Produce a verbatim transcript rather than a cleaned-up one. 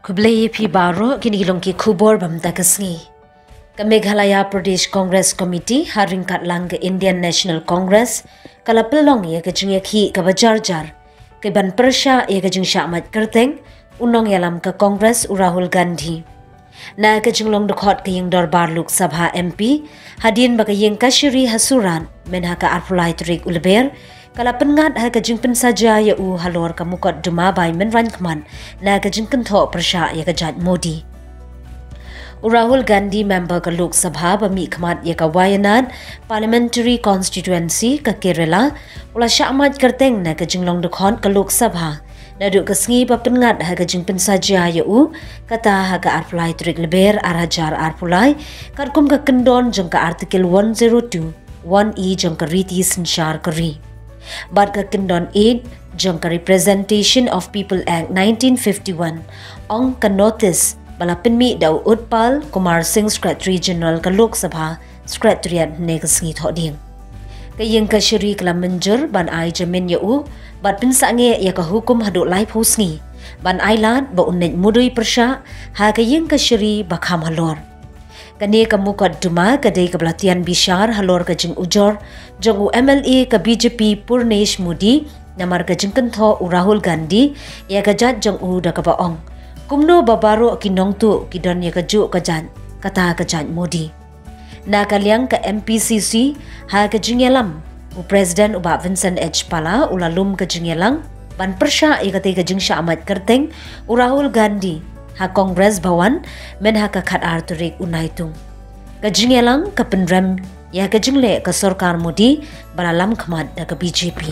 Khublei ïa phi baroh, kine ki long ki khubor ba mynta ka sngi. Ka Meghalaya Pradesh Congress Committee ha ryngkat lang ka Indian National Congress ka la pynlong ïa ka jingïakhih kaba jarjar, kaban pyrshah ïa ka jingshah mait kyrteng u nongïalam ka Congress u Rahul Gandhi. Na ka jinglong dkhot ka ïing dorbar Lok Sabha M P, hadien ba ka ïing kashari ha Surat, mynha ka arphew lai tarik u Lber, ka la pynngat ha ka jingpynsaja ïa u halor ka mukotduma bai mynraiñ khmat na ka jingkynthoh pyrshah ïa ka jait Modi. U Rahul Gandhi, member ka Lok Sabha ba mihkhmat ïa ka Wayanad Parliamentary Constituency ka Kerala, u la shah mait kyrteng na ka jinglong dkhot ka Lok Sabha naduh ka sngi ba pynngat ha ka jingpynsaja ïa u, kata ha ka arphew lai tarik Lber ar hajar arphew lai, katkum ka kyndon jong ka Article one zero two, one E jong ka Riti Synshar ka Ri bad ka kyndon eight jong ka Representation of People Act nineteen fifty-one, ong ka notice ba la pynmih da u Utpal Kumar Singh, Secretary General ka Lok Sabha Secretariat, hynne ka sngi Thohdieng. Ka ïing kashari ka la mynjur ban ai jamin ïa u bad pynsangeh ïa ka hukum haduh laiphew sngi, ban ai lad ba un leit mudui pyrshah ha ka ïing kashari ba kham halor. Kane ka mukotduma ka dei kaba la tian bishar halor ka jingujor jong u M L A ka B J P Purnesh Modi namar ka jingkynthoh u Rahul Gandhi ïa ka jait jong u da kaba ong, kumno ba baroh ki nongtuh ki don ïa kajuh ka jait, kata ka jait Modi. Na ka liang ka M P C C, ha ka jingïalam, u President u Bah Vincent H Pala u la lum ka jingïalang ban pyrshah ïa katei ka jingshah mait kyrteng u Rahul Gandhi ha Congress Bhawan, mynha ka khatar tarik u Naitung. Ka jingïalang ka pynrem ïa ka jingleh ka sorkar Modi ba la lam khmat da ka B J P.